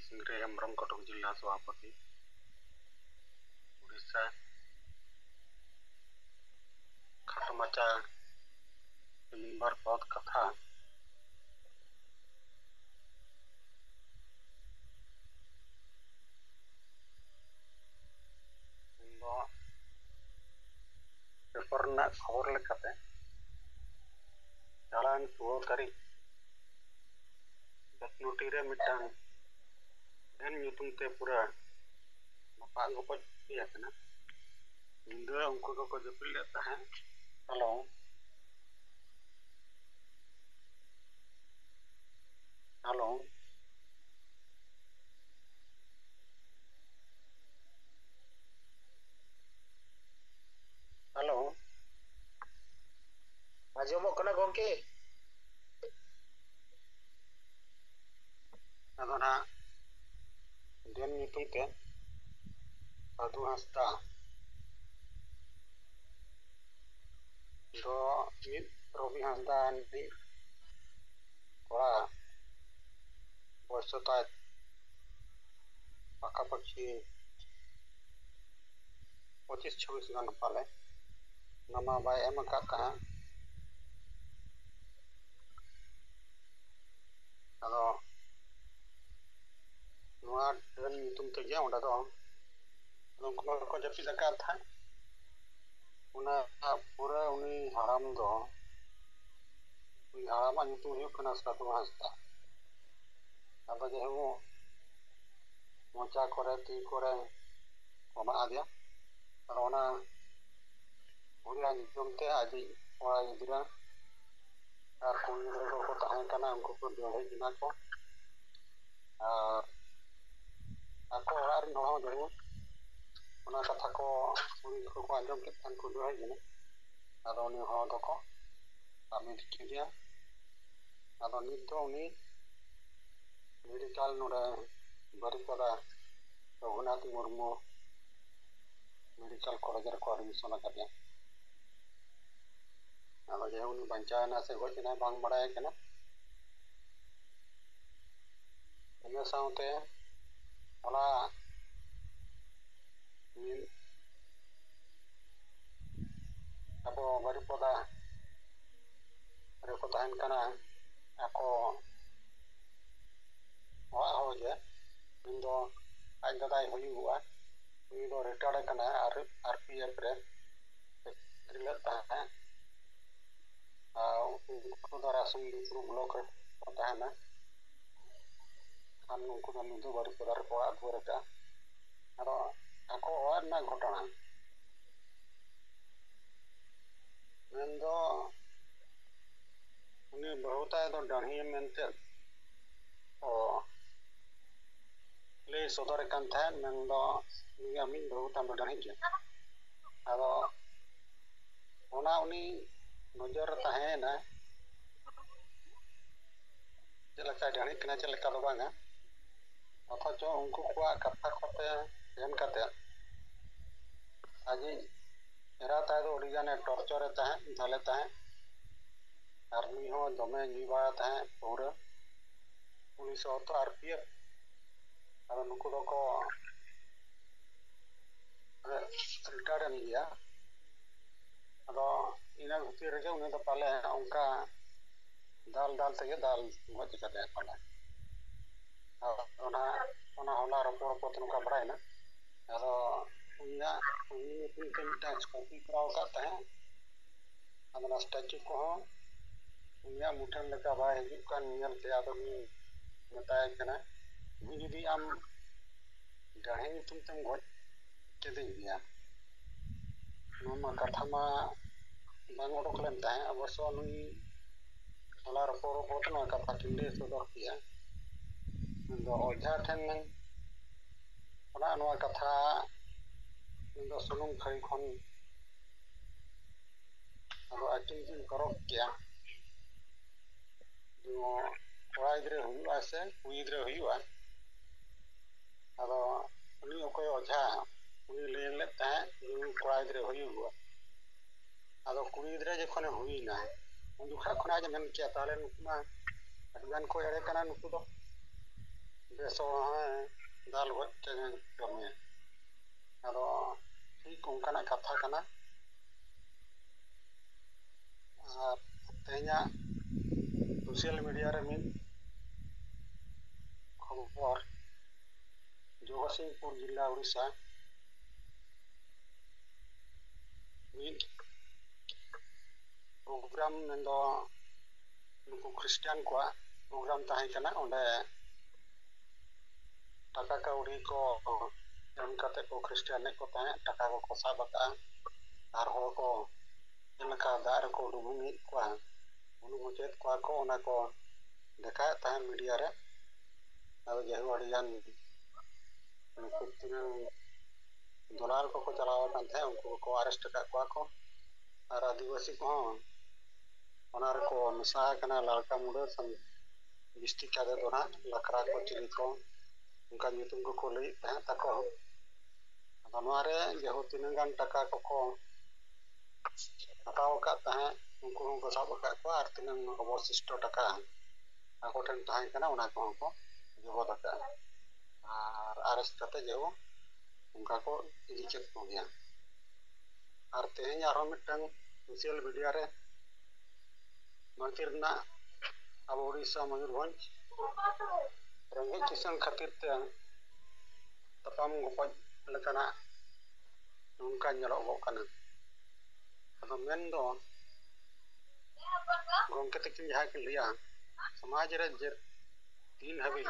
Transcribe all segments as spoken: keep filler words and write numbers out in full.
ᱥᱤᱝᱨᱟᱹᱭ ᱦᱮᱢᱵᱨᱚᱢ, ᱠᱚᱴᱚᱠ ᱡᱤᱞᱟ ᱥᱚᱵᱷᱟᱯᱚᱛᱤ, ᱩᱲᱤᱥᱥᱟ᱾ ᱠᱷᱟᱴᱚ ᱢᱟᱪᱟ ᱢᱤᱫ ᱵᱟᱨ ᱯᱚᱫ ᱠᱟᱛᱷᱟ᱾ ᱩᱱᱫᱚ ᱯᱮᱯᱟᱨ ᱨᱮᱱᱟᱜ ᱠᱷᱚᱵᱚᱨ ᱞᱮᱠᱟᱛᱮ, ᱪᱟᱞᱟᱣᱮᱱ ᱥᱳᱞᱳ ᱛᱟᱹᱨᱤᱠᱷ ᱵᱮᱛᱱᱩᱴᱤ ᱨᱮ ᱢᱤᱫᱴᱟᱝ ᱰᱟᱹᱱ ᱧᱩᱛᱩᱢ ᱛᱮ ᱯᱩᱨᱟᱹ ᱨᱟᱯᱟᱜ ᱜᱚᱯᱚᱡ ᱦᱩᱭ ᱟᱠᱟᱱᱟ᱾ ᱧᱤᱫᱟᱹ ᱩᱱᱠᱩ ᱫᱚᱠᱚ ᱡᱟᱹᱯᱤᱫ ᱞᱮᱫ ᱛᱟᱦᱮᱸᱫ᱾ ᱦᱮᱞᱳ, ᱦᱮᱞᱳ, ᱦᱮᱞᱳ, ᱟᱸᱡᱚᱢᱚᱜ ᱠᱟᱱᱟ ᱜᱚᱝᱠᱮ? ᱟᱫᱚ ᱱᱟᱦᱟᱜ ᱰᱟᱹᱱ ᱧᱩᱛᱩᱢ ᱛᱮ ᱥᱟᱹᱫᱷᱩ ᱦᱟᱸᱥᱫᱟ ᱫᱚ ᱢᱤᱫ ᱨᱚᱵᱤ ᱦᱟᱸᱥᱫᱟ ᱨᱤᱱᱤᱡ ᱠᱚᱲᱟ, ᱵᱚᱭᱚᱥ ᱛᱟᱭ ᱯᱟᱠᱟᱯᱟᱠᱤ ᱯᱚᱸᱪᱤᱥ ᱪᱷᱟᱵᱵᱤᱥ ᱜᱟᱱ ᱯᱟᱞᱮ, ᱚᱱᱟ ᱢᱟ ᱵᱟᱭ ᱮᱢ ᱟᱠᱟᱫ ᱛᱟᱦᱮᱸᱫ᱾ ᱟᱫᱚ ᱱᱚᱣᱟ ᱰᱟᱹᱱ ᱧᱩᱛᱩᱢ ᱛᱮᱜᱮ ᱚᱸᱰᱮ ᱫᱚ ᱩᱱᱠᱩ ᱦᱚᱲ ᱠᱚ ᱡᱟᱹᱯᱤᱫ ᱟᱠᱟᱫ ᱛᱟᱦᱮᱸᱫ᱾ ᱚᱱᱟ ᱯᱚᱨᱮ ᱩᱱᱤ ᱦᱟᱲᱟᱢ ᱫᱚ, ᱩᱱᱤ ᱦᱟᱲᱟᱢᱟᱜ ᱧᱩᱛᱩᱢ ᱦᱩᱭᱩᱜ ᱠᱟᱱᱟ ᱥᱟᱹᱫᱷᱩ ᱦᱟᱸᱥᱫᱟ᱾ ᱟᱫᱚ ᱡᱟᱭᱦᱳᱠ, ᱢᱚᱪᱟ ᱠᱚᱨᱮ, ᱛᱤ ᱠᱚᱨᱮ ᱠᱚ ᱢᱟᱜ ᱟᱫᱮᱭᱟ᱾ ᱟᱫᱚ ᱚᱱᱟ ᱦᱩᱭ ᱟᱸᱡᱚᱢ ᱛᱮ ᱟᱡᱤᱡ ᱠᱚᱲᱟ ᱜᱤᱫᱽᱨᱟᱹ ᱟᱨ ᱠᱩᱲᱤ ᱜᱤᱫᱽᱨᱟᱹ ᱠᱚᱠᱚ ᱛᱟᱦᱮᱸ ᱠᱟᱱᱟ, ᱩᱱᱠᱩ ᱠᱚ ᱫᱟᱹᱲ ᱦᱮᱡ ᱮᱱᱟ ᱠᱚ᱾ ᱟᱨ ᱟᱠᱚ ᱚᱲᱟᱜ ᱨᱮᱱ ᱦᱚᱲ ᱦᱚᱸ ᱡᱟᱹᱱᱤᱡ ᱚᱱᱟ ᱠᱟᱛᱷᱟ ᱠᱚ ᱠᱩᱲᱤ ᱜᱤᱫᱽᱨᱟᱹ ᱠᱚ ᱟᱸᱡᱚᱢ ᱠᱮᱫ ᱠᱷᱟᱱ ᱠᱚ ᱫᱟᱹᱲ ᱦᱮᱡ ᱮᱱᱟ᱾ ᱟᱫᱚ ᱩᱱᱤ ᱦᱚᱲ ᱫᱚᱠᱚ ᱥᱟᱵ ᱤᱫᱤ ᱠᱮᱫᱮᱭᱟ᱾ ᱟᱫᱚ ᱱᱤᱛ ᱫᱚ ᱩᱱᱤ ᱢᱮᱰᱤᱠᱮᱞ ᱱᱚᱰᱮ ᱵᱟᱹᱨᱤᱯᱟᱫᱟ ᱨᱚᱜᱷᱩᱱᱟᱛᱷ ᱢᱩᱨᱢᱩ ᱢᱮᱰᱤᱠᱮᱞ ᱠᱚᱞᱮᱡᱽ ᱨᱮᱠᱚ ᱮᱰᱢᱤᱥᱚᱱ ᱟᱠᱟᱫᱮᱭᱟ᱾ ᱟᱫᱚ ᱡᱟᱭᱦᱳᱠ, ᱩᱱᱤ ᱵᱟᱧᱪᱟᱣ ᱮᱱᱟ ᱥᱮ ᱜᱚᱡ ᱮᱱᱟᱭ ᱵᱟᱝ ᱵᱟᱲᱟᱭ ᱠᱟᱱᱟ᱾ ᱤᱱᱟᱹ ᱥᱟᱶᱛᱮ ᱚᱱᱟ ᱢᱤᱫ ᱟᱵᱚ ᱵᱟᱨᱤᱯᱚᱫᱟ ᱨᱮᱠᱚ ᱛᱟᱦᱮᱱ ᱠᱟᱱᱟ ᱟᱠᱚ ᱚᱲᱟᱜ ᱦᱚᱲ ᱜᱮ᱾ ᱩᱱᱤ ᱫᱚ ᱟᱡ ᱫᱟᱫᱟᱭ ᱦᱩᱭᱩᱜᱚᱜᱼᱟ᱾ ᱩᱱᱤ ᱫᱚ ᱨᱤᱴᱟᱭᱟᱨ ᱠᱟᱱᱟᱭ ᱟᱨ ᱟᱨ ᱯᱤ ᱮᱯᱷ ᱨᱮ ᱪᱟᱹᱠᱨᱤ ᱞᱮᱫ ᱛᱟᱦᱮᱸᱫ᱾ ᱟᱨ ᱩᱱᱠᱩ ᱫᱚ ᱨᱟᱥᱩᱱ ᱵᱤᱯᱨᱩ ᱵᱞᱚᱠ ᱨᱮᱠᱚ ᱛᱟᱦᱮᱱᱟ᱾ ᱠᱷᱟᱱ ᱩᱱᱠᱩ ᱫᱚ ᱱᱤᱛ ᱫᱚ ᱵᱟᱹᱨᱤᱯᱟᱫᱟ ᱨᱮᱠᱚ ᱚᱲᱟᱜ ᱫᱩᱣᱟᱹᱨ ᱟᱠᱟᱫᱼᱟ᱾ ᱟᱫᱚ ᱟᱠᱚ ᱚᱲᱟᱜ ᱨᱮᱱᱟᱜ ᱜᱷᱚᱴᱚᱱᱟ ᱢᱮᱱᱫᱚ ᱩᱱᱤ ᱵᱟᱹᱦᱩ ᱛᱟᱭ ᱫᱚ ᱰᱟᱹᱦᱤ ᱢᱮᱱᱛᱮ ᱠᱚ ᱞᱟᱹᱭ ᱥᱚᱫᱚᱨᱮ ᱠᱟᱱ ᱛᱟᱦᱮᱸᱫ, ᱢᱮᱱᱫᱚ ᱩᱱᱤᱭᱟᱜ ᱢᱤᱫ ᱵᱟᱹᱦᱩ ᱛᱟᱢ ᱫᱚ ᱰᱟᱹᱦᱤ ᱜᱮ᱾ ᱟᱫᱚ ᱚᱱᱟ ᱩᱱᱤ ᱱᱚᱡᱚᱨ ᱨᱮ ᱛᱟᱦᱮᱸᱭᱮᱱᱟ, ᱪᱮᱫ ᱞᱮᱠᱟ ᱰᱟᱹᱦᱤᱜ ᱠᱟᱱᱟ ᱪᱮᱫ ᱞᱮᱠᱟ ᱫᱚ ᱵᱟᱝᱟ᱾ ᱚᱛᱷᱚᱪᱚ ᱩᱱᱠᱩ ᱠᱚᱣᱟᱜ ᱠᱟᱛᱷᱟ ᱠᱚᱛᱮ ᱮᱢ ᱠᱟᱛᱮ ᱟᱡᱤᱡ ᱮᱨᱟ ᱛᱟᱭ ᱫᱚ ᱟᱹᱰᱤ ᱜᱟᱱᱮ ᱴᱚᱨᱪᱚᱨᱮ ᱛᱟᱦᱮᱸᱫ, ᱫᱟᱞᱮ ᱛᱟᱦᱮᱸᱫ᱾ ᱟᱨ ᱱᱩᱭ ᱦᱚᱸ ᱫᱚᱢᱮ ᱧᱩ ᱵᱟᱲᱟ ᱛᱟᱦᱮᱸᱫ ᱯᱟᱹᱣᱨᱟᱹ᱾ ᱩᱱᱤᱥᱥᱚ ᱟᱨ ᱯᱤ ᱮᱯᱷ᱾ ᱟᱫᱚ ᱱᱩᱠᱩ ᱫᱚᱠᱚ ᱨᱤᱴᱟᱭᱟᱨ ᱮᱱ ᱜᱮᱭᱟ᱾ ᱟᱫᱚ ᱤᱱᱟᱹ ᱵᱷᱤᱛᱤᱨ ᱨᱮᱜᱮ ᱩᱱᱤ ᱫᱚ ᱯᱟᱞᱮ ᱚᱱᱠᱟ ᱫᱟᱞ ᱫᱟᱞ ᱛᱮᱜᱮ ᱫᱟᱞ ᱜᱚᱡ ᱠᱟᱫᱮᱭᱟ ᱯᱟᱞᱮ᱾ ᱟᱫᱚ ᱚᱱᱟ ᱚᱱᱟ ᱦᱚᱞᱟ ᱨᱚᱯᱚᱲ ᱨᱚᱯᱚᱲ ᱛᱮ ᱱᱚᱝᱠᱟ ᱵᱟᱲᱟᱭᱮᱱᱟ᱾ ᱟᱫᱚ ᱩᱱᱤᱭᱟᱜ ᱩᱱᱤ ᱧᱩᱛᱩᱢ ᱛᱮ ᱢᱤᱫᱴᱟᱝ ᱥᱴᱮᱪᱩ ᱠᱚᱨᱟᱣ ᱟᱠᱟᱫ ᱛᱟᱦᱮᱸᱫ᱾ ᱟᱫᱚ ᱚᱱᱟ ᱥᱴᱮᱪᱩ ᱠᱚᱦᱚᱸ ᱩᱱᱤᱭᱟᱜ ᱢᱩᱴᱷᱟᱹᱱ ᱞᱮᱠᱟ ᱵᱟᱭ ᱦᱤᱡᱩᱜ ᱠᱟᱱ ᱧᱮᱞ ᱛᱮ, ᱟᱫᱚ ᱩᱱᱤ ᱢᱮᱛᱟᱭ ᱠᱟᱱᱟ, "ᱤᱧ ᱡᱩᱫᱤ ᱟᱢ ᱰᱟᱹᱦᱤ ᱧᱩᱛᱩᱢ ᱛᱮᱢ ᱜᱚᱡ ᱠᱮᱫᱮᱧ ᱜᱮᱭᱟ, ᱱᱚᱣᱟ ᱢᱟ ᱠᱟᱛᱷᱟ ᱢᱟ ᱵᱟᱝ ᱚᱰᱚᱠ ᱞᱮᱱ ᱛᱟᱦᱮᱸᱫ, ᱚᱵᱚᱥᱥᱚ ᱱᱩᱭ ᱥᱟᱞᱟ ᱨᱚᱯᱚᱲ ᱨᱚᱯᱚᱲ ᱛᱮ ᱱᱚᱣᱟ ᱠᱟᱛᱷᱟ ᱠᱤᱱ ᱞᱟᱹᱭ ᱥᱚᱫᱚᱨ ᱠᱮᱭᱟ, ᱤᱧ ᱫᱚ ᱚᱡᱷᱟ ᱴᱷᱮᱱ ᱚᱱᱟ ᱱᱚᱣᱟ ᱠᱟᱛᱷᱟ ᱤᱧ ᱫᱚ ᱥᱩᱱᱩᱢ ᱛᱷᱟᱹᱨᱤ ᱠᱷᱚᱱ ᱟᱫᱚ ᱟᱹᱠᱤᱱ ᱠᱤᱱ ᱯᱚᱨᱚᱠ ᱠᱮᱭᱟ, ᱱᱚᱣᱟ ᱠᱚᱲᱟ ᱜᱤᱫᱽᱨᱟᱹ ᱦᱩᱭᱩᱜᱼᱟ ᱥᱮ ᱠᱩᱲᱤ ᱜᱤᱫᱽᱨᱟᱹ ᱦᱩᱭᱩᱜᱼᱟ?" ᱟᱫᱚ ᱩᱱᱤ ᱚᱠᱚᱭ ᱚᱡᱷᱟ, ᱩᱱᱤ ᱞᱟᱹᱭ ᱞᱮᱫ ᱛᱟᱦᱮᱸᱫ ᱡᱮ ᱩᱱᱤ ᱠᱚᱲᱟ ᱜᱤᱫᱽᱨᱟᱹ ᱦᱩᱭᱩᱜᱚᱜᱼᱟ᱾ ᱟᱫᱚ ᱠᱩᱲᱤ ᱜᱤᱫᱽᱨᱟᱹ ᱡᱚᱠᱷᱚᱱᱮ ᱦᱩᱭᱱᱟ, ᱩᱱ ᱡᱚᱠᱷᱚᱱ ᱠᱷᱚᱱᱟᱜ ᱜᱮ ᱢᱮᱱ ᱠᱮᱭᱟ, ᱛᱟᱦᱚᱞᱮ ᱱᱩᱠᱩ ᱢᱟ ᱟᱹᱰᱤ ᱜᱟᱱ ᱠᱚ ᱮᱲᱮ ᱠᱟᱱᱟ ᱱᱩᱠᱩ ᱫᱚ᱾ ᱵᱮᱥᱚᱜ ᱦᱚᱸᱭ ᱫᱟᱞ ᱜᱚᱡ ᱠᱟᱹᱢᱤᱭᱟ᱾ ᱟᱫᱚ ᱴᱷᱤᱠ ᱚᱱᱠᱟᱱᱟᱜ ᱠᱟᱛᱷᱟ ᱠᱟᱱᱟ᱾ ᱟᱨ ᱛᱮᱦᱮᱧᱟᱜ ᱥᱳᱥᱟᱞ ᱢᱤᱰᱤᱭᱟ ᱨᱮ ᱢᱤᱫ ᱠᱷᱚᱵᱚᱨ, ᱡᱚᱜᱚᱛᱥᱤᱝᱯᱩᱨ ᱡᱮᱞᱟ, ᱩᱲᱤᱥᱥᱟ, ᱢᱤᱫ ᱯᱨᱳᱜᱨᱟᱢ, ᱢᱮᱱᱫᱚ ᱱᱩᱠᱩ ᱠᱷᱨᱤᱥᱴᱟᱱ ᱠᱚᱣᱟᱜ ᱯᱨᱳᱜᱨᱟᱢ ᱛᱟᱦᱮᱸ ᱠᱟᱱᱟ᱾ ᱚᱸᱰᱮ ᱴᱟᱠᱟ ᱠᱟᱹᱣᱰᱤ ᱠᱚ ᱮᱢ ᱠᱟᱛᱮ ᱠᱚ ᱠᱷᱨᱤᱥᱴᱟᱱᱮᱫ ᱠᱚ ᱛᱟᱦᱮᱸᱫ, ᱴᱟᱠᱟ ᱠᱚᱠᱚ ᱥᱟᱵ ᱟᱠᱟᱫᱼᱟ᱾ ᱟᱨ ᱦᱚᱲ ᱠᱚ ᱪᱮᱫ ᱞᱮᱠᱟ ᱫᱟᱜ ᱨᱮᱠᱚ ᱰᱩᱵᱩᱡᱮᱫ ᱠᱚᱣᱟ, ᱩᱱᱩᱢ ᱦᱚᱪᱚᱭᱮᱫ ᱠᱚᱣᱟ ᱠᱚ, ᱚᱱᱟ ᱠᱚ ᱫᱮᱠᱷᱟᱣᱮᱫ ᱛᱟᱦᱮᱸᱫ ᱢᱤᱰᱤᱭᱟ ᱨᱮ᱾ ᱟᱫᱚ ᱡᱟᱭᱦᱳᱠ, ᱟᱹᱰᱤᱜᱟᱱ ᱩᱱᱠᱩ ᱛᱤᱱᱟᱹᱝ ᱫᱚᱞᱟᱞ ᱠᱚᱠᱚ ᱪᱟᱞᱟᱣ ᱟᱠᱟᱱ ᱛᱟᱦᱮᱸᱫ, ᱩᱱᱠᱩ ᱠᱚᱠᱚ ᱟᱨᱮᱥᱴ ᱟᱠᱟᱫ ᱠᱚᱣᱟ ᱠᱚ᱾ ᱟᱨ ᱟᱹᱫᱤᱵᱟᱹᱥᱤ ᱠᱚᱦᱚᱸ ᱚᱱᱟ ᱨᱮᱠᱚ ᱢᱮᱥᱟ ᱟᱠᱟᱱᱟ, ᱞᱟᱲᱠᱟ ᱢᱩᱰᱟᱹ ᱥᱟᱶ ᱵᱤᱥᱛᱤ ᱠᱟᱛᱮ ᱫᱚ ᱱᱟᱦᱟᱜ ᱞᱟᱠᱲᱟ ᱠᱚ, ᱪᱤᱞᱤ ᱠᱚ, ᱚᱱᱠᱟ ᱧᱩᱛᱩᱢ ᱠᱚᱠᱚ ᱞᱟᱹᱭᱮᱫ ᱛᱟᱦᱮᱸᱫ ᱛᱟᱠᱚ᱾ ᱟᱫᱚ ᱱᱚᱣᱟ ᱨᱮ ᱡᱟᱭᱦᱳᱠ ᱛᱤᱱᱟᱹᱜ ᱜᱟᱱ ᱴᱟᱠᱟ ᱠᱚᱠᱚ ᱦᱟᱛᱟᱣ ᱟᱠᱟᱫ ᱛᱟᱦᱮᱸᱫ, ᱩᱱᱠᱩ ᱦᱚᱸᱠᱚ ᱥᱟᱵ ᱟᱠᱟᱫ ᱠᱚᱣᱟ, ᱟᱨ ᱛᱤᱱᱟᱹᱝ ᱚᱵᱚᱥᱤᱥᱴᱚ ᱴᱟᱠᱟ ᱟᱠᱚ ᱴᱷᱮᱱ ᱛᱟᱦᱮᱸ ᱠᱟᱱᱟ, ᱚᱱᱟ ᱠᱚᱦᱚᱸ ᱠᱚ ᱡᱚᱵᱚᱫ ᱟᱠᱟᱫᱼᱟ᱾ ᱟᱨ ᱟᱨᱮᱥᱴ ᱠᱟᱛᱮ ᱡᱟᱭᱦᱳᱠ ᱚᱱᱠᱟ ᱠᱚ ᱤᱫᱤ ᱠᱮᱫ ᱠᱚᱜᱮᱭᱟ᱾ ᱟᱨ ᱛᱮᱦᱮᱧ ᱟᱨᱦᱚᱸ ᱢᱤᱫᱴᱟᱝ ᱥᱳᱥᱟᱞ ᱢᱤᱰᱤᱭᱟ ᱨᱮ ᱢᱟᱹᱱᱠᱤ ᱨᱮᱱᱟᱜ ᱟᱵᱚ ᱩᱲᱤᱥᱥᱟ ᱢᱚᱭᱩᱨᱵᱷᱚᱸᱡᱽ ᱨᱮᱸᱜᱮᱡ ᱠᱤᱥᱟᱹᱬ ᱠᱷᱟᱹᱛᱤᱨ ᱛᱮ ᱛᱟᱯᱟᱢ ᱜᱚᱯᱚᱡ ᱞᱮᱠᱟᱱᱟᱜ ᱱᱚᱝᱠᱟ ᱧᱮᱞᱚᱜᱚᱜ ᱠᱟᱱᱟ᱾ ᱟᱫᱚ ᱢᱮᱱᱫᱚ ᱜᱚᱢᱠᱮ ᱛᱟᱹᱠᱤᱱ ᱡᱟᱦᱟᱸ ᱠᱤᱱ ᱞᱟᱹᱭᱟ, ᱥᱚᱢᱟᱡᱽ ᱨᱮ ᱡᱮ ᱛᱤᱱ ᱦᱟᱹᱵᱤᱡ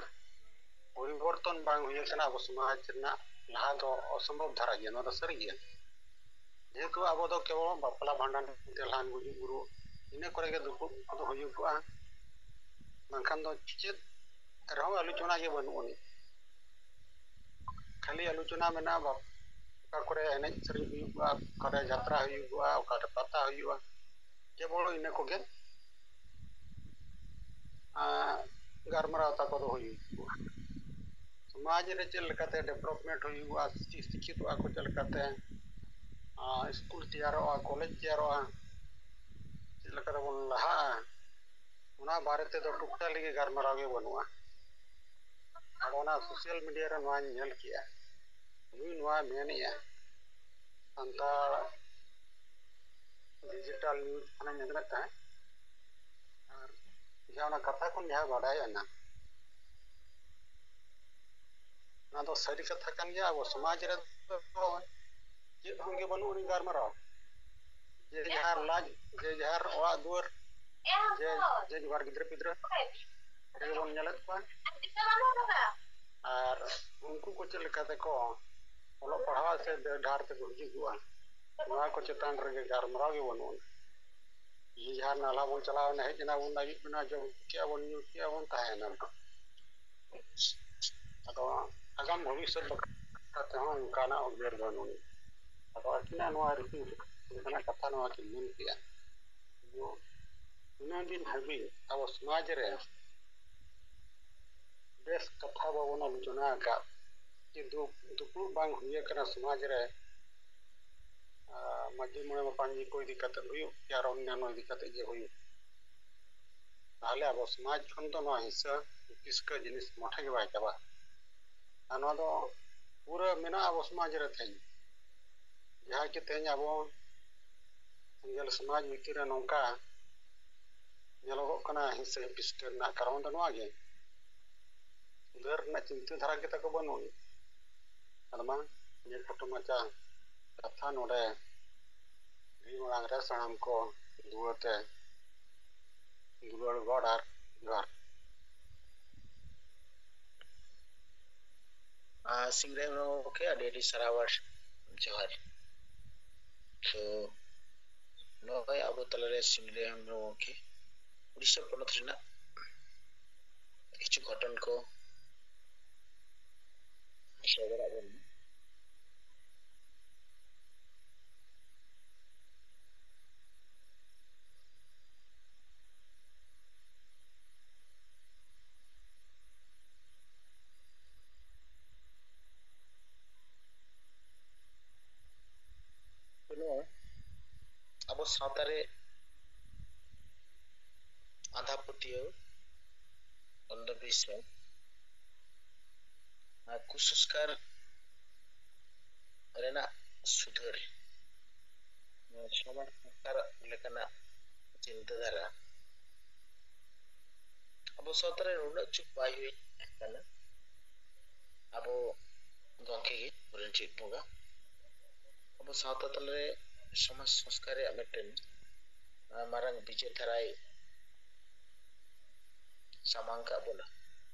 ᱯᱚᱨᱤᱵᱚᱨᱛᱚᱱ ᱵᱟᱝ ᱦᱩᱭ ᱟᱠᱟᱱᱟ, ᱟᱵᱚ ᱥᱚᱢᱟᱡᱽ ᱨᱮᱱᱟᱜ ᱞᱟᱦᱟ ᱫᱚ ᱚᱥᱚᱢᱵᱷᱚᱵ ᱫᱷᱟᱨᱟ ᱜᱮᱭᱟ, ᱱᱚᱣᱟ ᱫᱚ ᱥᱟᱹᱨᱤ ᱜᱮᱭᱟ᱾ ᱡᱮᱦᱮᱛᱩ ᱟᱵᱚ ᱫᱚ ᱠᱮᱵᱚᱞ ᱵᱟᱯᱞᱟ, ᱵᱷᱟᱸᱰᱟᱱ, ᱛᱮᱞᱦᱟᱱ, ᱜᱩᱡᱩᱜ, ᱜᱩᱨᱩᱜ, ᱤᱱᱟᱹ ᱠᱚᱨᱮ ᱜᱮ ᱫᱩᱯᱲᱩᱵ ᱠᱚᱫᱚ ᱦᱩᱭᱩᱜᱚᱜᱼᱟ, ᱵᱟᱝᱠᱷᱟᱱ ᱫᱚ ᱪᱮᱫ ᱨᱮᱦᱚᱸ ᱟᱞᱳᱪᱚᱱᱟ ᱜᱮ ᱵᱟᱹᱱᱩᱜ ᱟᱹᱱᱤᱡ᱾ ᱠᱷᱟᱹᱞᱤ ᱟᱞᱳᱪᱚᱱᱟ ᱢᱮᱱᱟᱜᱼᱟ ᱵᱟᱯ-, ᱚᱠᱟ ᱠᱚᱨᱮ ᱮᱱᱮᱡ ᱥᱮᱨᱮᱧ ᱦᱩᱭᱩᱜᱼᱟ, ᱚᱠᱟᱨᱮ ᱡᱟᱛᱨᱟ ᱦᱩᱭᱩᱜᱚᱜᱼᱟ, ᱚᱠᱟᱨᱮ ᱯᱟᱛᱟ ᱦᱩᱭᱩᱜᱼᱟ, ᱠᱮᱵᱚᱞ ᱤᱱᱟᱹ ᱠᱚᱜᱮ, ᱟᱸ, ᱜᱟᱞᱢᱟᱨᱟᱣ ᱛᱟᱠᱚ ᱫᱚ ᱦᱩᱭᱩᱜᱚᱜᱼᱟ᱾ ᱥᱚᱢᱟᱡᱽ ᱨᱮ ᱪᱮᱫ ᱞᱮᱠᱟᱛᱮ ᱰᱮᱵᱷᱞᱚᱯᱢᱮᱱᱴ ᱦᱩᱭᱩᱜᱚᱜᱼᱟ, ᱥᱤᱠᱠᱷᱤᱛᱚᱜᱼᱟ ᱠᱚ ᱪᱮᱫ ᱞᱮᱠᱟᱛᱮ, ᱟᱸ, ᱥᱠᱩᱞ ᱛᱮᱭᱟᱨᱚᱜᱼᱟ, ᱠᱚᱞᱮᱡᱽ ᱛᱮᱭᱟᱨᱚᱜᱼᱟ, ᱪᱮᱫ ᱞᱮᱠᱟ ᱨᱮᱵᱚᱱ ᱞᱟᱦᱟᱜᱼᱟ, ᱚᱱᱟ ᱵᱟᱨᱮ ᱛᱮᱫᱚ ᱴᱳᱴᱟᱞᱤ ᱜᱮ ᱜᱟᱞᱢᱟᱨᱟᱣ ᱜᱮ ᱵᱟᱹᱱᱩᱜᱼᱟ᱾ ᱟᱫᱚ ᱚᱱᱟ social media ᱨᱮ ᱱᱚᱣᱟᱧ ᱧᱮᱞ ᱠᱮᱜᱼᱟ, ᱱᱩᱭ ᱱᱚᱣᱟ ᱢᱮᱱᱮᱜᱼᱟ, ᱥᱟᱱᱛᱟᱲ digital news ᱠᱷᱚᱱᱤᱧ ᱟᱸᱡᱚᱢᱮᱫ ᱛᱟᱦᱮᱸᱫ, ᱟᱨ ᱡᱟᱦᱟᱸ ᱚᱱᱟ ᱠᱟᱛᱷᱟ ᱠᱷᱚᱱ ᱡᱟᱦᱟᱸ ᱵᱟᱰᱟᱭᱚᱜ ᱮᱱᱟ, ᱚᱱᱟ ᱫᱚ ᱥᱟᱹᱨᱤ ᱠᱟᱛᱷᱟ ᱠᱟᱱ ᱜᱮᱭᱟ᱾ ᱟᱵᱚ ᱥᱚᱢᱟᱡᱽ ᱨᱮᱫᱚ ᱪᱮᱫ ᱦᱚᱸ ᱜᱮ ᱵᱟᱹᱱᱩᱜ ᱟᱹᱱᱤᱡ ᱜᱟᱞᱢᱟᱨᱟᱣ, ᱡᱮ ᱡᱟᱦᱟᱨ ᱞᱟᱡ, ᱡᱮ ᱡᱟᱦᱟᱨ ᱚᱲᱟᱜ ᱫᱩᱣᱟᱹᱨ, ᱡᱮ, ᱡᱮ ᱡᱟᱦᱟᱨ ᱜᱤᱫᱽᱨᱟᱹ ᱯᱤᱫᱽᱨᱟᱹ ᱜᱮᱵᱚᱱ ᱧᱮᱞᱮᱫ ᱠᱚᱣᱟ᱾ ᱟᱨ ᱩᱱᱠᱩ ᱠᱚ ᱪᱮᱫ ᱞᱮᱠᱟ ᱛᱮᱠᱚ ᱚᱞᱚᱜ ᱯᱟᱲᱦᱟᱣ ᱥᱮ ᱰᱟᱦᱟᱨ ᱛᱮᱠᱚ ᱦᱤᱡᱩᱜᱚᱜᱼᱟ, ᱱᱚᱣᱟ ᱠᱚ ᱪᱮᱛᱟᱱ ᱨᱮᱜᱮ ᱜᱟᱞᱢᱟᱨᱟᱣ ᱜᱮ ᱵᱟᱹᱱᱩᱜ ᱟᱹᱱᱤᱡ᱾ ᱡᱮ ᱡᱟᱦᱟᱨ ᱱᱟᱞᱦᱟ ᱵᱚᱱ ᱪᱟᱞᱟᱣ ᱮᱱᱟ, ᱦᱮᱡ ᱮᱱᱟ ᱵᱚᱱ, ᱟᱹᱭᱩᱵ ᱮᱱᱟ, ᱡᱚᱢ ᱠᱮᱜᱼᱟ ᱵᱚᱱ, ᱧᱩ ᱠᱮᱜᱼᱟ ᱵᱚᱱ, ᱛᱟᱦᱮᱸ ᱮᱱᱟ ᱵᱚᱱ᱾ ᱟᱫᱚ ᱟᱜᱟᱢ ᱵᱷᱚᱵᱤᱥᱥᱚᱛ ᱵᱟᱠᱷᱨᱟ ᱛᱮᱦᱚᱸ ᱚᱱᱠᱟᱱᱟᱜ ᱩᱭᱦᱟᱹᱨ ᱵᱟᱹᱱᱩᱜ ᱟᱹᱱᱤᱡ᱾ ᱟᱫᱚ ᱟᱹᱠᱤᱱᱟᱜ ᱱᱚᱣᱟ ᱨᱤᱛᱤ ᱞᱮᱠᱟᱱᱟᱜ ᱠᱟᱛᱷᱟ ᱱᱚᱣᱟ ᱠᱤᱱ ᱢᱮᱱ ᱠᱮᱜᱼᱟ᱾ ᱟᱫᱚ ᱩᱱᱟᱹᱜ ᱫᱤᱱ ᱦᱟᱹᱵᱤᱡ ᱟᱵᱚ ᱥᱚᱢᱟᱡᱽ ᱨᱮ ᱵᱮᱥ ᱠᱟᱛᱷᱟ ᱵᱟᱵᱚᱱ ᱟᱞᱳᱪᱚᱱᱟ ᱟᱠᱟᱫ, ᱡᱮ ᱫᱩ-, ᱫᱩᱯᱲᱩᱵ ᱵᱟᱝ ᱦᱩᱭ ᱟᱠᱟᱱᱟ ᱥᱚᱢᱟᱡᱽ ᱨᱮ, ᱟᱨ ᱢᱟᱹᱡᱷᱤ ᱢᱚᱬᱮ ᱢᱟᱯᱟᱧᱡᱤ ᱠᱚ ᱤᱫᱤ ᱠᱟᱛᱮ ᱦᱩᱭᱩᱜ ᱠᱤ ᱟᱨ ᱚᱱᱱᱟᱱᱚ ᱤᱫᱤ ᱠᱟᱛᱮ ᱡᱮ ᱦᱩᱭᱩᱜ, ᱛᱟᱦᱚᱞᱮ ᱟᱵᱚ ᱥᱚᱢᱟᱡᱽ ᱠᱷᱚᱱ ᱫᱚ ᱱᱚᱣᱟ ᱦᱤᱸᱥᱟᱹ ᱦᱤᱥᱠᱟᱹ ᱡᱤᱱᱤᱥ ᱢᱚᱴᱷᱮ ᱜᱮ ᱵᱟᱭ ᱪᱟᱵᱟᱜᱼᱟ᱾ ᱟᱨ ᱱᱚᱣᱟ ᱫᱚ ᱯᱩᱨᱟᱹ ᱢᱮᱱᱟᱜᱼᱟ ᱟᱵᱚ ᱥᱚᱢᱟᱡᱽ ᱨᱮ ᱛᱮᱦᱮᱧ᱾ ᱡᱟᱦᱟᱸ ᱠᱤ ᱛᱮᱦᱮᱧ ᱟᱵᱚ ᱥᱟᱱᱛᱟᱲ ᱥᱚᱢᱟᱡᱽ ᱵᱷᱤᱛᱤᱨ ᱨᱮ ᱱᱚᱝᱠᱟ ᱧᱮᱞᱚᱜᱚᱜ ᱠᱟᱱᱟ ᱦᱤᱸᱥᱟᱹ ᱦᱤᱯᱤᱥᱠᱟᱹ ᱨᱮᱱᱟᱜ ᱠᱟᱨᱚᱱ ᱫᱚ ᱱᱚᱣᱟ ᱜᱮ᱾ ᱥᱩᱫᱷᱟᱹᱨ ᱨᱮᱱᱟᱜ ᱪᱤᱱᱛᱟᱹ ᱫᱷᱟᱨᱟ ᱜᱮ ᱛᱟᱠᱚ ᱵᱟᱹᱱᱩᱜ ᱟᱹᱱᱤᱡ᱾ ᱟᱫᱚ ᱢᱟ ᱱᱤᱭᱟᱹ ᱠᱷᱟᱴᱚ ᱢᱟᱪᱷᱟ ᱠᱟᱛᱷᱟ ᱱᱚᱰᱮ ᱜᱟᱹᱭ ᱢᱟᱲᱟᱝ ᱨᱮ ᱥᱟᱱᱟᱢ ᱠᱚ ᱫᱩᱣᱟᱹᱨ ᱛᱮ ᱫᱩᱞᱟᱹᱲ ᱜᱚᱰ ᱟᱨ ᱡᱚᱦᱟᱨ᱾ ᱟᱨ ᱥᱤᱝᱨᱟᱹᱭ ᱦᱮᱢᱵᱨᱚᱢ ᱜᱚᱢᱠᱮ, ᱟᱹᱰᱤ ᱟᱹᱰᱤ ᱥᱟᱨᱦᱟᱣ ᱟᱨ ᱡᱚᱦᱟᱨ᱾ ᱛᱚ ᱱᱚᱜᱼᱚᱭ ᱟᱵᱚ ᱛᱟᱞᱟᱨᱮ ᱥᱤᱝᱨᱟᱹᱭ ᱦᱮᱢᱵᱨᱚᱢ ᱜᱚᱢᱠᱮ ᱩᱲᱤᱥᱥᱟ ᱯᱚᱱᱚᱛ ᱨᱮᱱᱟᱜ ᱠᱤᱪᱷᱩ ᱜᱷᱚᱴᱚᱱ ᱠᱚ ᱥᱚᱫᱚᱨᱟᱜ ᱵᱚᱱᱟ᱾ ᱱᱚᱣᱟ ᱟᱵᱚ ᱥᱟᱶᱛᱟ ᱨᱮ ᱟᱸᱫᱷᱟ ᱯᱟᱹᱛᱭᱟᱹᱣ, ᱚᱱᱫᱷᱚ ᱵᱤᱥᱥᱟᱥ, ᱠᱩᱥᱚᱝᱥᱠᱟᱨ ᱨᱮᱱᱟᱜ ᱥᱩᱫᱷᱟᱹᱨ, ᱥᱚᱢᱟᱡᱽ ᱥᱚᱝᱥᱠᱟᱨ ᱞᱮᱠᱟᱱᱟᱜ ᱪᱤᱱᱛᱟᱹ ᱫᱷᱟᱨᱟ ᱟᱵᱚ ᱥᱟᱶᱛᱟ ᱨᱮ ᱱᱩᱱᱟᱹᱜ ᱡᱩᱜᱽ ᱵᱟᱭ ᱦᱩᱭ ᱟᱠᱟᱱᱟ᱾ ᱟᱵᱚ ᱜᱚᱢᱠᱮ ᱜᱮ ᱟᱵᱚᱨᱮᱱ ᱪᱮᱫ ᱵᱚᱸᱜᱟ ᱟᱵᱚ ᱥᱟᱶᱛᱟ ᱛᱟᱞᱟᱨᱮ ᱥᱚᱢᱟᱡᱽ ᱥᱚᱝᱥᱠᱟᱨ ᱨᱮᱭᱟᱜ ᱢᱤᱫᱴᱮᱱ ᱢᱟᱨᱟᱝ ᱵᱤᱪᱟᱹᱨ ᱫᱷᱟᱨᱟᱭ ᱥᱟᱢᱟᱝ ᱠᱟᱜ ᱵᱚᱱᱟ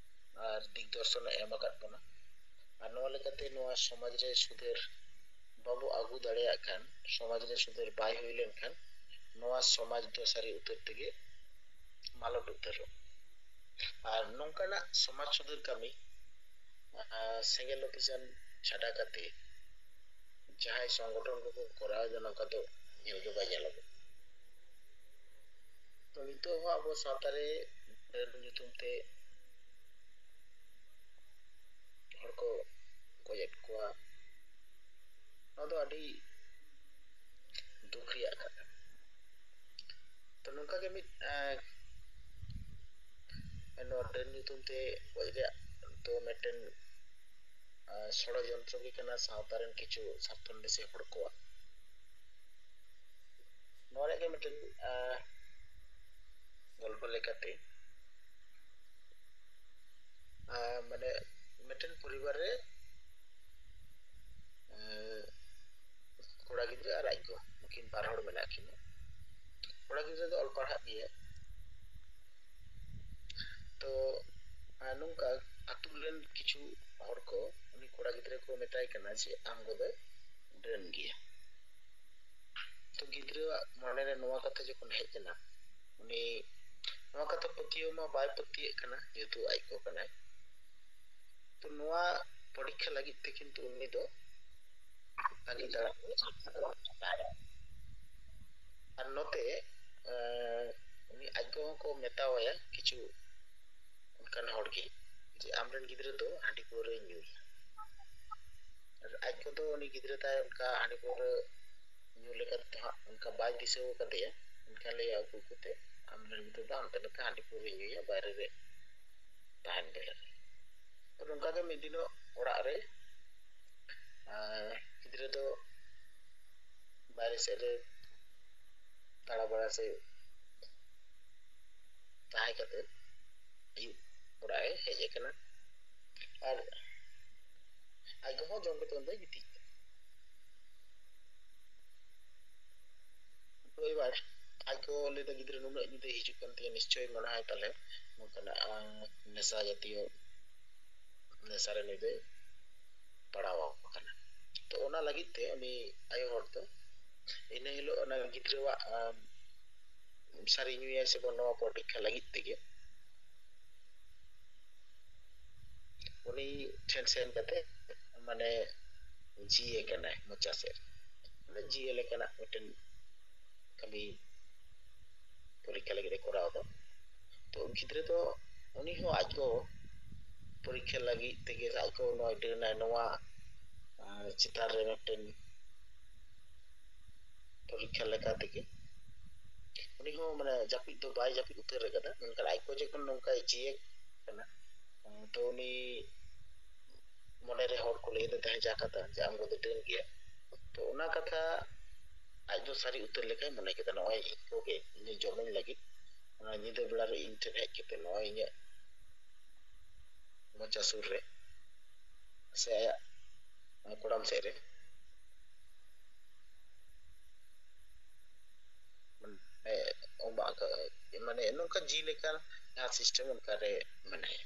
ᱟᱨ ᱫᱤᱜᱽ ᱫᱚᱨᱥᱚᱱᱮ ᱮᱢ ᱟᱠᱟᱫ ᱵᱚᱱᱟ᱾ ᱟᱨ ᱱᱚᱣᱟ ᱞᱮᱠᱟᱛᱮ ᱱᱚᱣᱟ ᱥᱚᱢᱟᱡᱽ ᱨᱮ ᱥᱩᱫᱷᱟᱹᱨ ᱵᱟᱵᱚ ᱟᱹᱜᱩ ᱫᱟᱲᱮᱭᱟᱜ ᱠᱷᱟᱱ, ᱥᱚᱢᱟᱡᱽ ᱨᱮ ᱥᱩᱫᱷᱟᱹᱨ ᱵᱟᱭ ᱦᱩᱭ ᱞᱮᱱᱠᱷᱟᱱ, ᱱᱚᱣᱟ ᱥᱚᱢᱟᱡᱽ ᱫᱚ ᱥᱟᱹᱨᱤ ᱩᱛᱟᱹᱨ ᱛᱮᱜᱮ ᱢᱟᱞᱚᱴ ᱩᱛᱟᱹᱨᱚᱜ᱾ ᱟᱨ ᱱᱚᱝᱠᱟᱱᱟᱜ ᱥᱚᱢᱟᱡᱽ ᱥᱩᱫᱷᱟᱹᱨ ᱠᱟᱹᱢᱤ ᱥᱮᱸᱜᱮᱞ ᱚᱵᱷᱤᱡᱟᱱ ᱪᱷᱟᱰᱟ ᱠᱟᱛᱮ ᱡᱟᱦᱟᱸᱭ ᱥᱚᱝᱜᱚᱴᱷᱚᱱ ᱠᱚᱠᱚ ᱠᱚᱨᱟᱣ ᱮᱫᱟ, ᱱᱚᱝᱠᱟ ᱫᱚ ᱧᱮᱞ ᱜᱮ ᱵᱟᱭ ᱧᱮᱞᱚᱜᱚᱜ᱾ ᱛᱚ ᱱᱤᱛᱚᱜ ᱦᱚᱸ ᱟᱵᱚ ᱥᱟᱶᱛᱟ ᱨᱮ ᱰᱟᱹᱱ ᱧᱩᱛᱩᱢ ᱛᱮ ᱦᱚᱲ ᱠᱚ ᱜᱚᱡᱮᱫ ᱠᱚᱣᱟ᱾ ᱱᱚᱣᱟ ᱫᱚ ᱟᱹᱰᱤ ᱫᱩᱠ ᱨᱮᱭᱟᱜ ᱠᱟᱛᱷᱟ᱾ ᱛᱚ ᱱᱚᱝᱠᱟ ᱜᱮ ᱢᱤᱫ ᱱᱚᱣᱟ ᱰᱟᱹᱱ ᱧᱩᱛᱩᱢ ᱛᱮ ᱜᱚᱡ ᱨᱮᱭᱟᱜ ᱫᱚ ᱢᱤᱫᱴᱮᱱ ᱥᱚᱲᱚᱡᱚᱱᱛᱨᱚ ᱜᱮ ᱠᱟᱱᱟ ᱥᱟᱶᱛᱟ ᱨᱮᱱ ᱠᱤᱪᱷᱩ ᱥᱟᱨᱛᱷᱚᱱ ᱵᱮᱥᱤ ᱦᱚᱲ ᱠᱚᱣᱟᱜ᱾ ᱱᱚᱣᱟ ᱨᱮᱭᱟᱜ ᱜᱮ ᱢᱤᱫᱴᱮᱱ ᱜᱚᱞᱯᱚ ᱞᱮᱠᱟᱛᱮ ᱢᱟᱱᱮ ᱢᱤᱫᱴᱮᱱ ᱯᱚᱨᱤᱵᱟᱨ ᱨᱮ ᱠᱚᱲᱟ ᱜᱤᱫᱽᱨᱟᱹ ᱟᱨ ᱟᱡ ᱜᱚ, ᱱᱩᱠᱤᱱ ᱵᱟᱨ ᱦᱚᱲ ᱢᱮᱱᱟᱜ ᱠᱤᱱᱟ᱾ ᱠᱚᱲᱟ ᱜᱤᱫᱽᱨᱟᱹ ᱫᱚ ᱚᱞ ᱯᱟᱲᱦᱟᱜ ᱜᱮᱭᱟᱭ᱾ ᱛᱚ ᱱᱚᱝᱠᱟ ᱟᱹᱛᱩ ᱨᱮᱱ ᱠᱤᱪᱷᱩ ᱦᱚᱲ ᱠᱚ ᱩᱱᱤ ᱠᱚᱲᱟ ᱜᱤᱫᱽᱨᱟᱹ ᱠᱚ ᱢᱮᱛᱟᱭ ᱠᱟᱱᱟ ᱡᱮ ᱟᱢ ᱜᱚ ᱫᱚᱭ ᱰᱟᱹᱱ ᱜᱮᱭᱟ᱾ ᱛᱚ ᱜᱤᱫᱽᱨᱟᱹᱣᱟᱜ ᱢᱚᱱᱮᱨᱮ ᱱᱚᱣᱟ ᱠᱟᱛᱷᱟ ᱡᱚᱠᱷᱚᱱ ᱦᱮᱡ ᱮᱱᱟ, ᱩᱱᱤ ᱱᱚᱣᱟ ᱠᱟᱛᱷᱟ ᱯᱟᱹᱛᱭᱟᱹᱣ ᱢᱟ ᱵᱟᱭ ᱯᱟᱹᱛᱭᱟᱹᱜ ᱠᱟᱱᱟ, ᱡᱮᱦᱮᱛᱩ ᱟᱡ ᱜᱚ ᱠᱟᱱᱟᱭ᱾ ᱛᱚ ᱱᱚᱣᱟ ᱯᱚᱨᱤᱠᱠᱷᱟ ᱞᱟᱹᱜᱤᱫ ᱛᱮ ᱠᱤᱱᱛᱩ ᱩᱱᱤ ᱫᱚ ᱟᱹᱰᱤ ᱫᱟᱲᱟᱱ ᱟᱨ ᱱᱚᱛᱮ ᱩᱱᱤ ᱟᱡ ᱜᱚ ᱦᱚᱸᱠᱚ ᱢᱮᱛᱟᱣᱟᱭᱟ ᱠᱤᱪᱷᱩ ᱚᱱᱠᱟᱱ ᱦᱚᱲ ᱜᱮ ᱡᱮ ᱟᱢᱨᱮᱱ ᱜᱤᱫᱽᱨᱟᱹ ᱫᱚ ᱦᱟᱺᱰᱤ ᱯᱟᱹᱣᱨᱟᱹᱭ ᱧᱩᱭᱟ᱾ ᱟᱨ ᱟᱡ ᱜᱚ ᱫᱚ ᱩᱱᱤ ᱜᱤᱫᱽᱨᱟᱹ ᱛᱟᱭ ᱚᱱᱠᱟ ᱦᱟᱺᱰᱤ ᱯᱟᱹᱣᱨᱟᱹ ᱧᱩ ᱞᱮᱠᱟ ᱛᱮᱫᱚ ᱦᱟᱸᱜ ᱚᱱᱠᱟ ᱵᱟᱭ ᱫᱤᱥᱟᱹ ᱟᱠᱟᱫᱮᱭᱟ᱾ ᱮᱱᱠᱷᱟᱱ ᱞᱟᱹᱭᱟ ᱟᱹᱜᱩ ᱠᱟᱛᱮ ᱟᱢᱨᱮᱱ ᱜᱤᱫᱽᱨᱟᱹ ᱫᱚ ᱦᱟᱱᱛᱮ ᱱᱟᱛᱮ ᱦᱟᱺᱰᱤ ᱯᱟᱹᱣᱨᱟᱹᱭ ᱧᱩᱭᱟ, ᱵᱟᱭᱨᱮ ᱨᱮ ᱛᱟᱦᱮᱱ ᱵᱮᱲᱟ ᱨᱮ᱾ ᱛᱚ ᱱᱚᱝᱠᱟ ᱜᱮ ᱢᱤᱫ ᱫᱤᱱᱚᱜ ᱚᱲᱟᱜ ᱨᱮ ᱟᱨ ᱜᱤᱫᱽᱨᱟᱹ ᱫᱚ ᱵᱟᱭᱨᱮ ᱥᱮᱫ ᱨᱮ ᱫᱟᱬᱟ ᱵᱟᱲᱟ ᱥᱮ ᱛᱟᱦᱮᱸ ᱠᱟᱛᱮ ᱟᱹᱭᱩᱵ ᱚᱲᱟᱜ ᱮ ᱦᱮᱡ ᱟᱠᱟᱱᱟ᱾ ᱟᱨ ᱟᱡ ᱜᱚ ᱦᱚᱸ ᱡᱚᱢ ᱠᱟᱛᱮ ᱩᱱ ᱫᱚᱭ ᱜᱤᱛᱤᱡ ᱠᱟᱱᱟ᱾ ᱛᱚ ᱮᱵᱟᱨ ᱟᱡ ᱜᱚ ᱞᱟᱹᱭ ᱫᱟ, ᱜᱤᱫᱽᱨᱟᱹ ᱱᱩᱱᱟᱹᱜ ᱧᱤᱫᱟᱹ ᱦᱤᱡᱩᱜ ᱠᱟᱱ ᱛᱤᱧᱟ, ᱱᱤᱥᱪᱚᱭ ᱢᱚᱱᱮ ᱦᱚᱭ ᱯᱟᱞᱮ ᱱᱚᱝᱠᱟᱱᱟᱜ ᱱᱮᱥᱟ ᱡᱟᱛᱤᱭᱚ ᱱᱮᱥᱟ ᱨᱮ ᱱᱩᱭ ᱫᱚᱭ ᱯᱟᱲᱟᱣ ᱟᱠᱟᱱᱟ᱾ ᱛᱚ ᱚᱱᱟ ᱞᱟᱹᱜᱤᱫ ᱛᱮ ᱩᱱᱤ ᱟᱭᱳ ᱦᱚᱲ ᱫᱚ ᱤᱱᱟᱹ ᱦᱤᱞᱳᱜ ᱚᱱᱟ ᱜᱤᱫᱽᱨᱟᱹᱣᱟᱜ ᱥᱟᱹᱨᱤ ᱧᱩᱭᱟᱭ ᱥᱮ ᱵᱟᱝ, ᱱᱚᱣᱟ ᱯᱚᱨᱤᱠᱠᱷᱟ ᱞᱟᱹᱜᱤᱫ ᱛᱮᱜᱮ ᱩᱱᱤ ᱴᱷᱮᱱ ᱥᱮᱱ ᱠᱟᱛᱮ ᱢᱟᱱᱮ ᱡᱤᱭᱮ ᱠᱟᱱᱟᱭ ᱢᱚᱪᱟ ᱥᱮᱫ ᱨᱮ᱾ ᱢᱟᱱᱮ ᱡᱤᱭᱮ ᱞᱮᱠᱟᱱᱟᱜ ᱢᱤᱫᱴᱮᱱ ᱠᱟᱹᱢᱤ ᱯᱚᱨᱤᱠᱠᱷᱟ ᱞᱟᱹᱜᱤᱫ ᱮ ᱠᱚᱨᱟᱣ ᱫᱟ᱾ ᱛᱚ ᱜᱤᱫᱽᱨᱟᱹ ᱫᱚ ᱩᱱᱤ ᱦᱚᱸ ᱟᱡ ᱜᱚ ᱯᱚᱨᱤᱠᱠᱷᱟ ᱞᱟᱹᱜᱤᱫ ᱛᱮᱜᱮ ᱟᱡ ᱜᱚ ᱱᱚᱣᱟ ᱰᱟᱹᱱᱟᱭ, ᱱᱚᱣᱟ ᱪᱮᱛᱟᱱ ᱨᱮ ᱢᱤᱫᱴᱮᱱ ᱯᱚᱨᱤᱠᱠᱷᱟ ᱞᱮᱠᱟ ᱛᱮᱜᱮ ᱩᱱᱤ ᱦᱚᱸ ᱢᱟᱱᱮ ᱡᱟᱹᱯᱤᱫ ᱫᱚ ᱵᱟᱭ ᱡᱟᱹᱯᱤᱫ ᱩᱛᱟᱹᱨ ᱟᱠᱟᱫᱟ, ᱢᱮᱱᱠᱷᱟᱱ ᱟᱡ ᱜᱚ ᱡᱚᱠᱷᱚᱱ ᱱᱚᱝᱠᱟᱭ ᱡᱤᱭᱮ ᱠᱟᱱᱟ, ᱛᱚ ᱩᱱᱤ ᱢᱚᱱᱮᱨᱮ ᱦᱚᱲ ᱠᱚ ᱞᱟᱹᱭ ᱮᱫᱟ, ᱡᱟᱦᱟᱸ ᱡᱟ ᱠᱟᱛᱷᱟ ᱡᱮ ᱟᱢ ᱜᱚ ᱫᱚ ᱰᱟᱹᱱ ᱜᱮᱭᱟ᱾ ᱛᱚ ᱚᱱᱟ ᱠᱟᱛᱷᱟ ᱟᱡ ᱫᱚ ᱥᱟᱹᱨᱤ ᱩᱛᱟᱹᱨ ᱞᱮᱠᱟᱭ ᱢᱚᱱᱮ ᱠᱮᱫᱟ, ᱱᱚᱜᱼᱚᱭ ᱤᱧ ᱜᱚᱜᱮ ᱤᱧᱮ ᱡᱚᱢᱤᱧ ᱞᱟᱹᱜᱤᱫ ᱚᱱᱟ ᱧᱤᱫᱟᱹ ᱵᱮᱲᱟ ᱨᱮ ᱤᱧ ᱴᱷᱮᱱ ᱦᱮᱡ ᱠᱟᱛᱮ ᱱᱚᱜᱼᱚᱭ ᱤᱧᱟᱹᱜ ᱢᱚᱪᱟ ᱥᱩᱨ ᱨᱮ ᱥᱮ ᱟᱭᱟᱜ ᱠᱚᱲᱟᱢ ᱥᱮᱫ ᱨᱮ ᱢᱟᱱᱮ ᱚᱵᱟᱜ ᱠᱟᱜᱼᱟᱭ, ᱢᱟᱱᱮ ᱱᱚᱝᱠᱟ ᱡᱤ ᱞᱮᱠᱟ ᱡᱟᱦᱟᱸ system ᱚᱱᱠᱟᱨᱮ ᱢᱮᱱᱟᱭᱟ᱾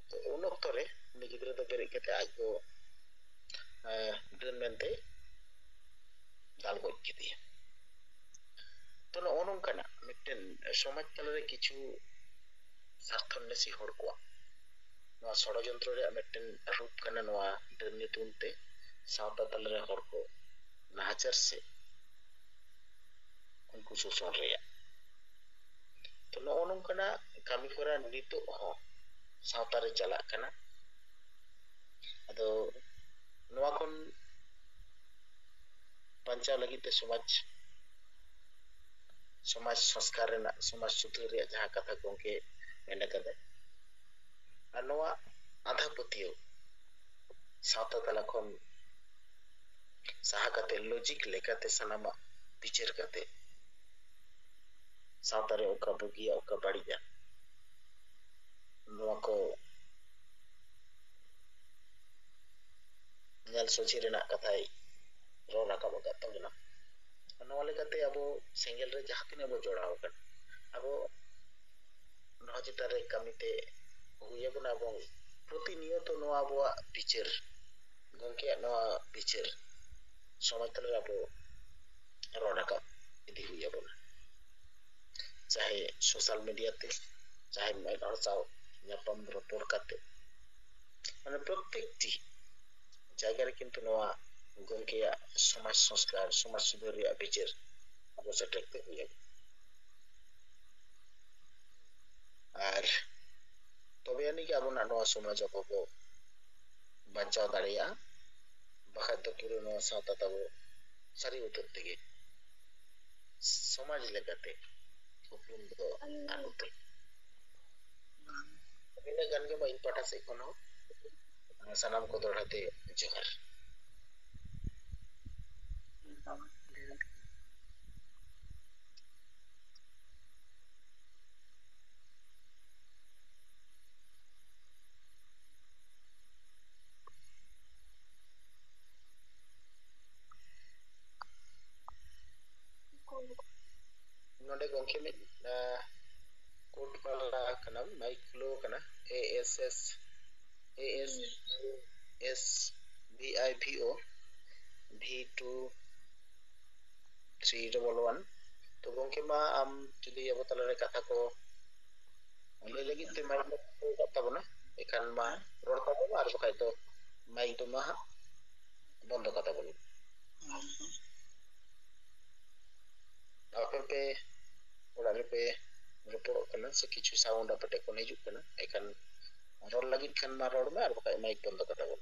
ᱛᱚ ᱩᱱ ᱚᱠᱛᱚ ᱨᱮ ᱩᱱᱤ ᱜᱤᱫᱽᱨᱟᱹ ᱫᱚ ᱵᱮᱨᱮᱫ ᱠᱟᱛᱮ ᱟᱡ ᱜᱚ ᱰᱟᱹᱱ ᱢᱮᱱᱛᱮ ᱫᱟᱞ ᱜᱚᱡ ᱠᱮᱫᱮᱭᱟ᱾ ᱛᱚ ᱱᱚᱜᱼᱚ ᱱᱚᱝᱠᱟᱱᱟᱜ ᱢᱤᱫᱴᱮᱱ ᱥᱚᱢᱟᱡᱽ ᱛᱟᱞᱟᱨᱮ ᱠᱤᱪᱷᱩ ᱥᱟᱨᱛᱷᱚᱱᱱᱟᱥᱤ ᱦᱚᱲ ᱠᱚᱣᱟᱜ ᱱᱚᱣᱟ ᱥᱚᱲᱚᱡᱚᱱᱛᱨᱚ ᱨᱮᱭᱟᱜ ᱢᱤᱫᱴᱮᱱ ᱨᱩᱯ ᱠᱟᱱᱟ ᱱᱚᱣᱟ ᱰᱟᱹᱱ ᱧᱩᱛᱩᱢ ᱛᱮ ᱥᱟᱶᱛᱟ ᱛᱟᱞᱟᱨᱮ ᱦᱚᱲ ᱠᱚ ᱱᱟᱦᱟᱪᱟᱨ ᱥᱮ ᱩᱱᱠᱩ ᱥᱳᱥᱚᱱ ᱨᱮᱭᱟᱜ᱾ ᱛᱚ ᱱᱚᱜᱼᱚ ᱱᱚᱝᱠᱟᱱᱟᱜ ᱠᱟᱹᱢᱤ ᱦᱚᱨᱟ ᱱᱤᱛᱚᱜ ᱦᱚᱸ ᱥᱟᱶᱛᱟ ᱨᱮ ᱪᱟᱞᱟᱜ ᱠᱟᱱᱟ᱾ ᱟᱫᱚ ᱱᱚᱣᱟ ᱠᱷᱚᱱ ᱵᱟᱧᱪᱟᱣ ᱞᱟᱹᱜᱤᱫ ᱛᱮ ᱥᱚᱢᱟᱡᱽ ᱥᱚᱢᱟᱡᱽ ᱥᱚᱝᱥᱠᱟᱨ ᱨᱮᱱᱟᱜ, ᱥᱚᱢᱟᱡᱽ ᱥᱩᱫᱷᱟᱹᱨ ᱨᱮᱭᱟᱜ ᱡᱟᱦᱟᱸ ᱠᱟᱛᱷᱟ ᱜᱚᱢᱠᱮ ᱢᱮᱱ ᱟᱠᱟᱫᱟ, ᱟᱨ ᱱᱚᱣᱟ ᱟᱸᱫᱷᱟ ᱯᱟᱹᱛᱭᱟᱹᱣ ᱥᱟᱶᱛᱟ ᱛᱟᱞᱟ ᱠᱷᱚᱱ ᱥᱟᱦᱟ ᱠᱟᱛᱮ ᱞᱚᱡᱤᱠ ᱞᱮᱠᱟᱛᱮ ᱥᱟᱱᱟᱢᱟᱜ ᱵᱤᱪᱟᱹᱨ ᱠᱟᱛᱮ ᱥᱟᱶᱛᱟ ᱨᱮ ᱚᱠᱟ ᱵᱩᱜᱤᱭᱟ, ᱚᱠᱟ ᱵᱟᱹᱲᱤᱡᱟ, ᱱᱚᱣᱟ ᱠᱚ ᱧᱮᱞ ᱥᱚᱡᱷᱮ ᱨᱮᱱᱟᱜ ᱠᱟᱛᱷᱟᱭ ᱨᱚᱲ ᱨᱟᱠᱟᱵ ᱟᱠᱟᱫ ᱛᱟᱵᱚᱱᱟ᱾ ᱱᱚᱣᱟ ᱞᱮᱠᱟᱛᱮ ᱟᱵᱚ ᱥᱮᱸᱜᱮᱞ ᱨᱮ ᱡᱟᱦᱟᱸ ᱛᱤᱱᱟᱹᱜ ᱵᱚ ᱡᱚᱲᱟᱣ ᱟᱠᱟᱱᱟ, ᱟᱵᱚ ᱱᱚᱣᱟ ᱪᱮᱛᱟᱱ ᱨᱮ ᱠᱟᱹᱢᱤ ᱛᱮ ᱦᱩᱭ ᱟᱵᱚᱱᱟ ᱮᱵᱚᱝ ᱯᱨᱚᱛᱤᱱᱤᱭᱚᱛᱚ ᱱᱚᱣᱟ ᱟᱵᱚᱣᱟᱜ ᱵᱤᱪᱟᱹᱨ, ᱜᱚᱢᱠᱮᱭᱟᱜ ᱱᱚᱣᱟ ᱵᱤᱪᱟᱹᱨ ᱥᱚᱢᱟᱡᱽ ᱛᱟᱞᱟᱨᱮ ᱟᱵᱚ ᱨᱚᱲ ᱨᱟᱠᱟᱵ ᱤᱫᱤ ᱦᱩᱭ ᱟᱵᱚᱱᱟ, ᱪᱟᱦᱮ ᱥᱳᱥᱟᱞ ᱢᱤᱰᱤᱭᱟ ᱛᱮ, ᱪᱟᱦᱮ ᱢᱤᱫ ᱦᱚᱲ ᱥᱟᱶ ᱧᱟᱯᱟᱢ ᱨᱚᱯᱚᱲ ᱠᱟᱛᱮ, ᱢᱟᱱᱮ ᱯᱨᱚᱛᱮᱠᱴᱤ ᱡᱟᱭᱜᱟ ᱨᱮ ᱠᱤᱱᱛᱩ ᱱᱚᱣᱟ ᱜᱚᱢᱠᱮᱭᱟᱜ ᱥᱚᱢᱟᱡᱽ ᱥᱚᱝᱥᱠᱟᱨ, ᱥᱚᱢᱟᱡᱽ ᱥᱩᱫᱷᱟᱹᱨ ᱨᱮᱭᱟᱜ ᱵᱤᱪᱟᱹᱨ ᱟᱵᱚ ᱥᱮᱴᱮᱨ ᱛᱮ ᱦᱩᱭ ᱟᱵᱚᱱᱟ᱾ ᱟᱨ ᱛᱚᱵᱮ ᱟᱹᱱᱤᱡ ᱜᱮ ᱟᱵᱚᱱᱟᱜ ᱱᱚᱣᱟ ᱥᱚᱢᱟᱡᱽ ᱟᱵᱚ ᱵᱚ ᱵᱟᱧᱪᱟᱣ ᱫᱟᱲᱮᱭᱟᱜᱼᱟ, ᱵᱟᱠᱷᱟᱡ ᱫᱚ ᱯᱩᱨᱟᱹ ᱱᱚᱣᱟ ᱥᱟᱶᱛᱟ ᱛᱟᱵᱚ ᱥᱟᱹᱨᱤ ᱩᱛᱟᱹᱨ ᱛᱮᱜᱮ ᱥᱚᱢᱟᱡᱽ ᱞᱮᱠᱟᱛᱮ ᱩᱯᱨᱩᱢ ᱫᱚ ᱟᱨ ᱩᱛᱟᱹᱨ᱾ ᱤᱱᱟᱹ ᱜᱟᱱ ᱜᱮ ᱢᱟ ᱤᱧ ᱯᱟᱦᱴᱟ ᱥᱮᱫ ᱠᱷᱚᱱ ᱦᱚᱸ ᱥᱟᱱᱟᱢ ᱠᱚ ᱫᱚᱦᱲᱟ ᱛᱮ ᱡᱚᱦᱟᱨ᱾ ᱱᱚᱰᱮ ᱜᱚᱝᱠᱮ ᱢᱤᱫ ᱠᱳᱰ ᱯᱟᱞᱟ ᱠᱟᱱᱟ, ᱢᱟᱭᱤᱠ ᱠᱷᱩᱞᱟᱹᱣ ᱠᱟᱱᱟ, A S S A S S B I B O B two three double one. ᱛᱚ ᱜᱚᱝᱠᱮ, ᱢᱟ ᱟᱢ ᱡᱩᱫᱤ ᱟᱵᱚ ᱛᱟᱞᱟᱨᱮ ᱠᱟᱛᱷᱟ ᱠᱚ ᱞᱟᱹᱭ ᱞᱟᱹᱜᱤᱫ ᱛᱮ ᱢᱟᱭᱤᱠ ᱠᱚ ᱠᱷᱩᱞᱟᱹᱣ ᱠᱟᱜ ᱛᱟᱵᱚᱱᱟ, ᱮᱱᱠᱷᱟᱱ ᱢᱟ ᱨᱚᱲ ᱛᱟᱵᱚᱱ, ᱟᱨ ᱵᱟᱠᱷᱟᱡ ᱫᱚ ᱢᱟᱭᱤᱠ ᱫᱚ ᱢᱟ ᱦᱟᱸᱜ ᱵᱚᱱᱫᱚ ᱠᱟᱛᱟ ᱵᱚᱱ᱾ ᱟᱯᱮ ᱯᱮ ᱚᱲᱟᱜ ᱨᱮᱯᱮ ᱨᱚᱯᱚᱲᱚᱜ ᱠᱟᱱᱟ ᱥᱮ ᱠᱤᱪᱷᱩ ᱥᱟᱣᱩᱱᱰ ᱟᱯᱮ ᱴᱷᱮᱡ ᱠᱷᱚᱱ ᱦᱤᱡᱩᱜ ᱠᱟᱱᱟ, ᱮᱱᱠᱷᱟᱱ ᱨᱚᱲ ᱞᱟᱹᱜᱤᱫ ᱠᱷᱟᱱ ᱢᱟ ᱨᱚᱲ ᱢᱮ, ᱟᱨ ᱵᱟᱠᱷᱟᱡ ᱢᱟᱭᱤᱠ ᱵᱚᱱᱫᱚ ᱠᱟᱛᱟ ᱵᱚᱱ᱾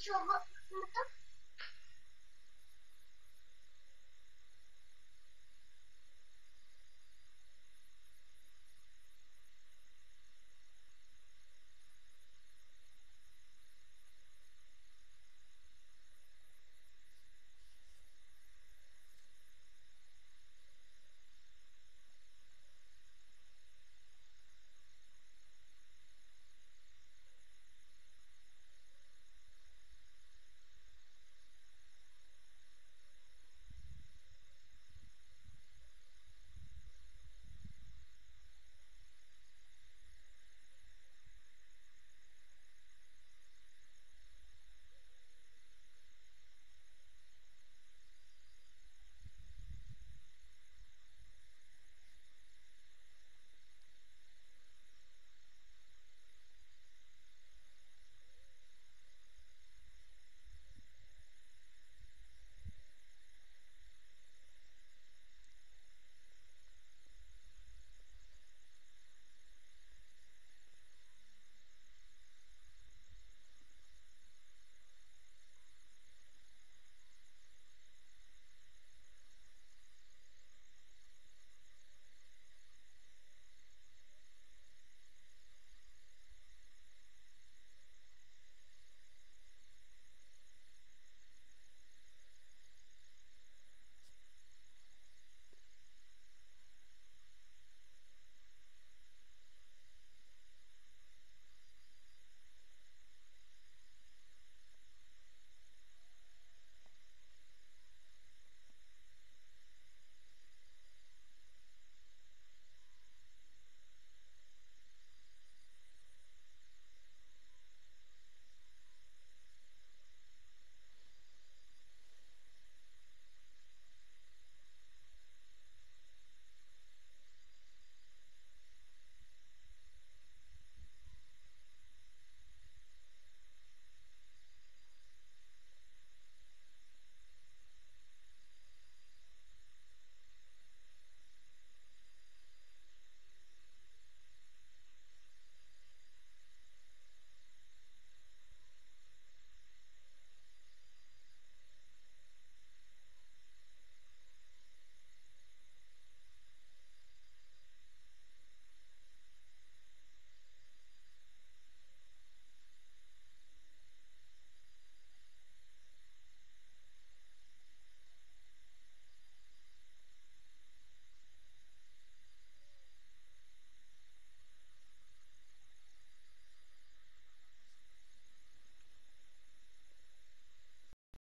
Чого?